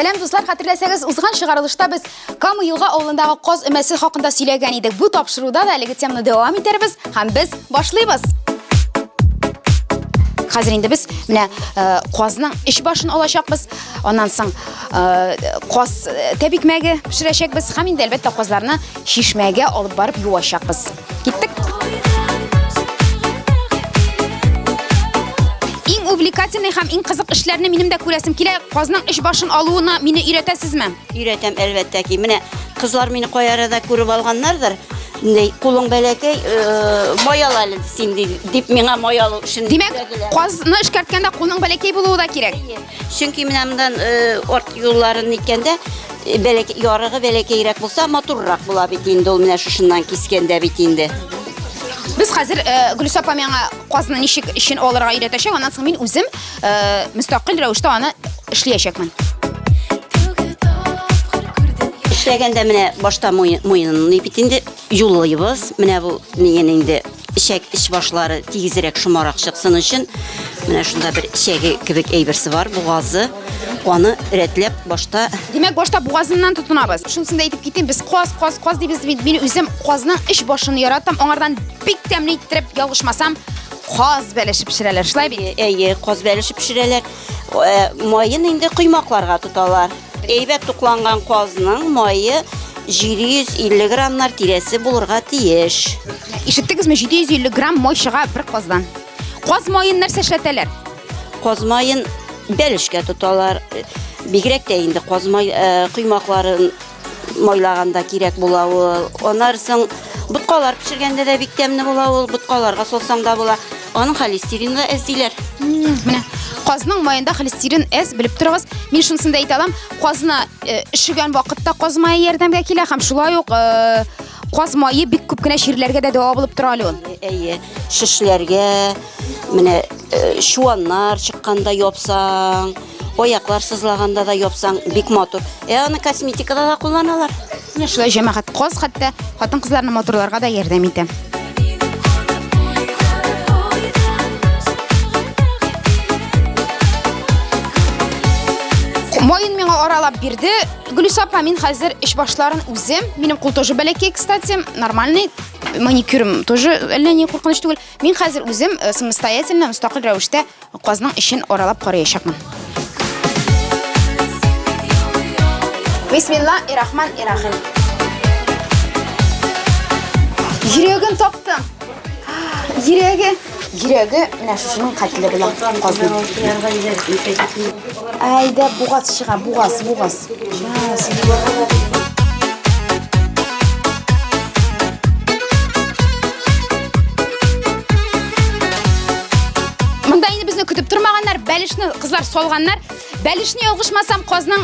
Сәлам, дуслар, хәтерләсәгез, узган чыгарылышта без Кама елга авылындагы каз өмәсе хакында сөйләгән идек. Бу тапшыруда да әлеге теманы дәвам итәрбез һәм без башлыйбыз. Хәзер инде без менә э, казның эч башын алачакбыз. Аннан соң э, каз э, тәбикмәге пешерәчәкбез һәм инде әлбәттә казларны чишмәгә алып барып юачакбыз. Киттек. Иң увлекательный һәм иң кызык эшләрне минем дә күрәсем килә. Казның эч башын алуына мине өйрәтәсезме? Өйрәтәм, әлбәттә ки. Менә кызлар мине кай арада күреп алганнардыр. Ни, кулың бәләкәй, э, май ал әле син дип миңа май алу өчен. Димәк, казны эшкәрткәндә кулның бәләкәй булуы да кирәк. Чөнки менә моннан э, арт юлларын ниткәндә э, бәләкәй ярыгы бәләкәйрәк булса матуррак була бит инде ул менә шушыннан кискәндә бит инде. Без хәзер Гөлүсә апа миңа казны ничек эчен алырга өйрәтәчәк, аннан соң мин үзем мөстәкыйль рәвештә аны эшләячәкмен. Эшләгәндә менә башта муенын бит инде юллыйбыз. Менә бу ниен инде эчәк эч башлары тигезрәк шомарак чыксын өчен менә шунда бер эчәге кебек әйберсе бар, бугазы. Аны рәтләп башта Димәк, башта бугазыннан тотынабыз. Шунысын да әйтеп китим, без каз, каз, каз дибез бит. Мин үзем казның эч башын яратам. Аңардан бик тәмле иттереп, ялгышмасам, каз бәлеше пешерәләр. Шулай бит? Әйе, каз бәлеше пешерәләр. Э, маен инде коймакларга тоталар. Әйбәт тукланган казның мае 750 граммнар тирәсе булырга тиеш. Ишеттегезме? 750 грамм май чыга бер каздан. Каз маен нәрсә эшләтәләр? Каз маен бәлешкә тоталар. Бигрәк тә инде каз май э, коймакларын майлаганда кирәк була ул. Аннары соң боткалар пешергәндә дә бик тәмле була ул, боткаларга салсаң да була. Аның холестерины да әз диләр. Менә казның маенда холестерин әз, белеп торыгыз. Мин шунысын да әйтә алам, казны э, өшегән вакытта каз мае ярдәмгә килә һәм шулай ук э, каз мае бик күп кенә чирләргә дә дәва булып тора әле ул. Әйе, шешләргә, менә э, чуаннар чыкканда япсаң, Аяклар сызлаганда да япсаң, бик матур. Ә аны косметикада да кулланалар. Менә шулай җәмәгать каз хәтта хатын-кызларны матурларга да ярдәм итә. Маен миңа аралап бирде. Гөлүсә апа, мин хәзер эш башларын үзем. Минем кул тоже бәләкәй, кстати, нормальный. Маникюрым тоже әллә ни куркыныч түгел. Мин хәзер үзем э, самостоятельно, мөстәкыйль рәвештә казның эчен аралап караячакмын. Бисмилла ирахман ирахим. Йөрәген таптым. Йөрәге, йөрәге менә шушының хәтле була казның. Әйдә, бугаз чыга, бугаз, бугаз. Монда инде безне көтеп тормаганнар, бәлешне кызлар салганнар. Бәлешне ялгышмасам, казның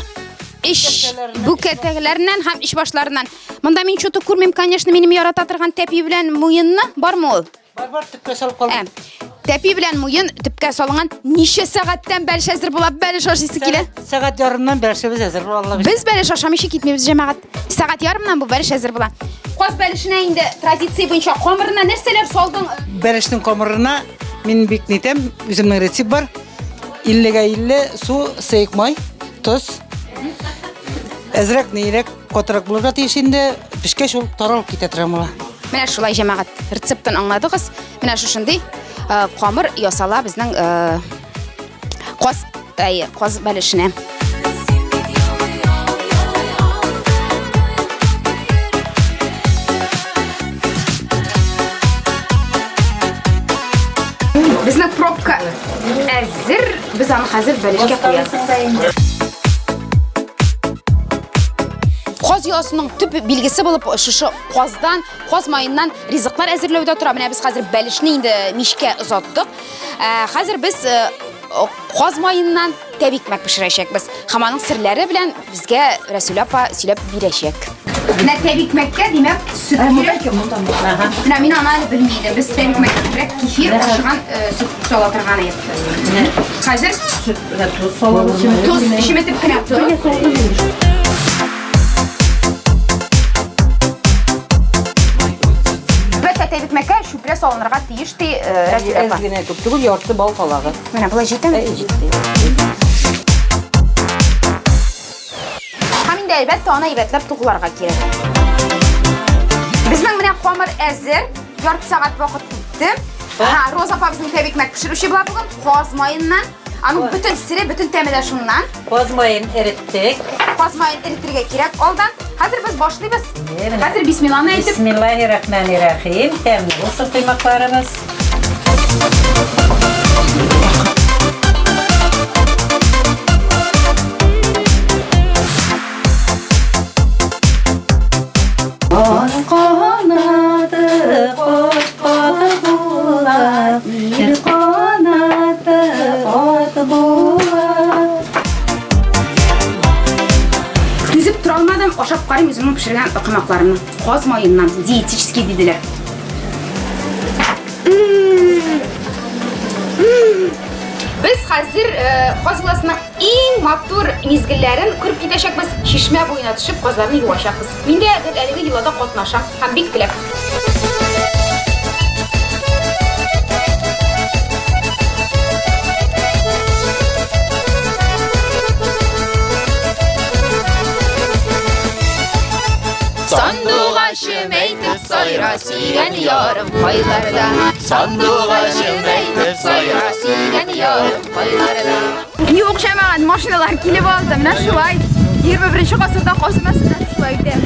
эш бүкәтәләреннән һәм эш башларыннан. Монда мин что-то күрмим, конечно, минем ярата торган тәпи белән муенны бармы ул? Бар, бар, төпкә салып калдым. Ә, тәпи белән муен төпкә салынган ничә сәгатьтән бәлеш әзер була? Бәлеш ашыйсы килә. Сәгать ярымнан бәлешебез әзер була, Алла Без бәлеш ашамыйча китмибез, җәмәгать. Сәгать ярымнан бу бәлеш әзер була. Каз бәлешенә инде традиция буенча камырына нәрсәләр салдың? Бәлешнең камырына мин бик нитәм, үземнең рецепт бар. 50-гә 50 су, сыек май, тоз. Әзрәк, нирәк, катырак булырга тиеш инде. Пешкәч ул таралып китә торган була. Менә шулай, җәмәгать, рецептын аңладыгыз. Менә шушындый э, камыр ясала безнең э, каз, әйе, каз бәлешенә. Безнең пробка әзер. Без аны хәзер бәлешкә куябыз. Каз йоласының төп билгесе булып шушы каздан, каз маеннан ризыклар әзерләүдә тора. Менә без хәзер бәлешне инде мичкә озаттык. Ә, хәзер без э, каз маеннан тәбикмәк пешерәчәкбез. Һәм аның серләре белән безгә Рәсүлә апа сөйләп бирәчәк. Менә тәбикмәккә, димәк, сөт кирәк. Менә мин аны әле белми идем. Без тәбикмәккә күбрәк кефир ашыган э, сөт сала торган идек. Хәзер тоз салабыз. Тоз чеметеп кенә тоз. Әлбәттә, тәбикмәккә чүпрә салынырга тиеш ди э, Рәсүл апа. Әз генә күп түгел, ярты бал калагы. Менә болай җитәме? Җитте. инде әлбәттә аны әйбәтләп тугларга кирәк. Безнең менә камыр әзер. Ярты сәгать вакыт үтте. Ха, Роза апа безнең тәбикмәк пешерүче була бүген. Каз маеннан. Аның бөтен сере, бөтен тәме дә шуннан. Каз маен эреттек. Каз маен эретергә кирәк алдан. Хәзер без башлыйбыз. Хәзер бисмилланы әйтеп. Бисмиллаһир-рахманир-рахим. Тәмле булсын коймакларыбыз. Каз канаты кош каты була, ир канаты ат була. Түзеп тора алмадым, ашап карыйм үземнең пешергән коймакларымны. Каз маеннан, диетический диделәр. Без хәзер каз йоласының иң матур мизгелләрен күреп китәчәкбез. Чишмә буена төшеп, казларны юачакбыз. Мин дә гел әлеге йолада катнашам һәм бик теләп. Сандугачым әйтеп сайра сөйгән ярым кайларда. Сандугачым әйтеп сайра сөйгән ярым кайларда. Юк, җәмәгать, машиналар килеп алды. Менә шулай. 21 гасырда казымасы да шулай итә.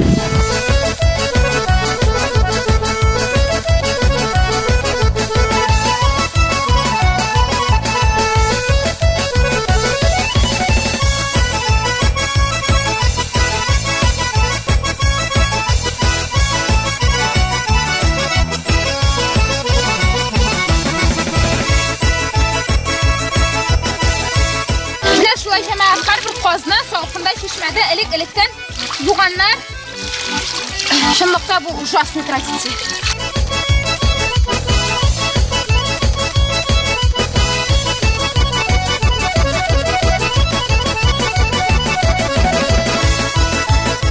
Менә шулай җәмәгать, һәрбер казны салкында чишмәдә элек-электән юганнар. Чынлыкта бу ужасный традиция.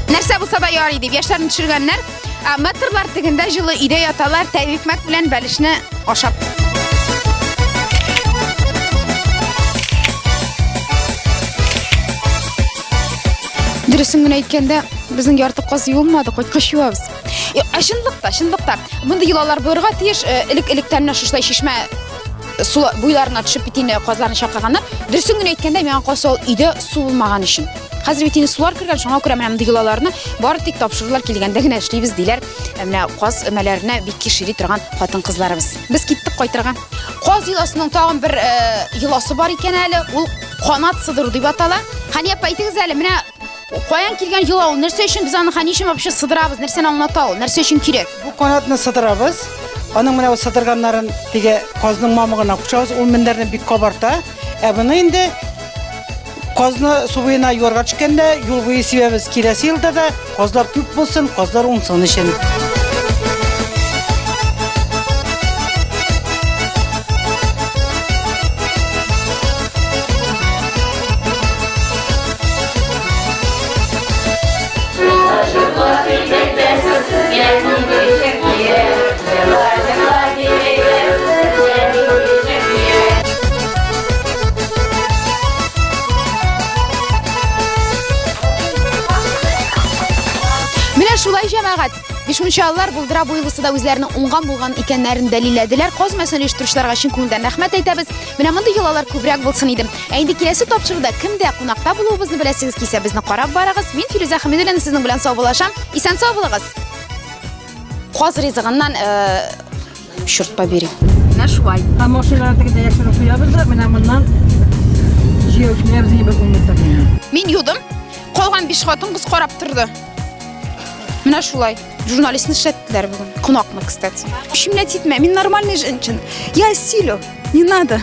Нәрсә булса да ярый дип яшьләрне төшергәннәр. Ә метрлар тегендә җылы өйдә яталар, тәбикмәк белән бәлешне ашап. Дөресен генә әйткәндә, безнең ярты каз юылмады, кайткач юабыз. Ә чынлыкта, чынлыкта, мондый йолалар булырга тиеш. Элек-электән менә шушылай чишмә су буйларына төшеп бит инде казларны чакырганнар. Дөресен генә әйткәндә, миңа калса ул өйдә су булмаган өчен. Хәзер бит инде сулар кергән, шуңа күрә менә мондый йолаларны бары тик тапшырулар килгәндә генә эшлибез диләр. Менә каз өмәләренә бик еш йөри торган хатын-кызларыбыз. Без киттек кайтырга. Каз йоласының тагын бер йоласы бар икән әле, ул канат сыдыру дип атала. Хәния апа, әйтегез әле, менә каян килгән йола ул? Нәрсә өчен без аны ни өчен вообще сыдырабыз? Нәрсәне аңлата ул? Нәрсә өчен кирәк? Бу канатны сыдырабыз. Аның менә сыдырганнарын теге казның мамыгына кушабыз. Ул мендәрне бик кабарта. Ә моны инде казны су буена юарга төшкәндә юл буе сибәбез. Киләсе елда да казлар күп булсын, казлар уңсын өчен. Менә шулай җәмәгать. Бишмунчалылар булдыра бу юлысы да үзләренең уңган булган икәннәрен дәлилләделәр. Каз мәсен оештыручыларга чын күңелдән рәхмәт әйтәбез. Менә мондый йолалар күбрәк булсын иде. Ә инде киләсе тапшыруда кемдә кунакта булуыбызны беләсегез килсә, безне карап барыгыз. Мин Филүзә Хәмидуллина сезнең белән саубуллашам. Исән сау булыгыз. Каз ризыгыннан черт побери. Менә шулай. Ә машиналар тегендә яшереп куябыз да, менә моннан җыяу киләбез инде ун метр. Мин юдым. Калган биш хатын кыз карап торды. Менә шулай. Журналистны эшләттеләр бүген. Кунакны, кстати. Ущемлять итмә, мин нормальный женщина. Я осилю. Не надо.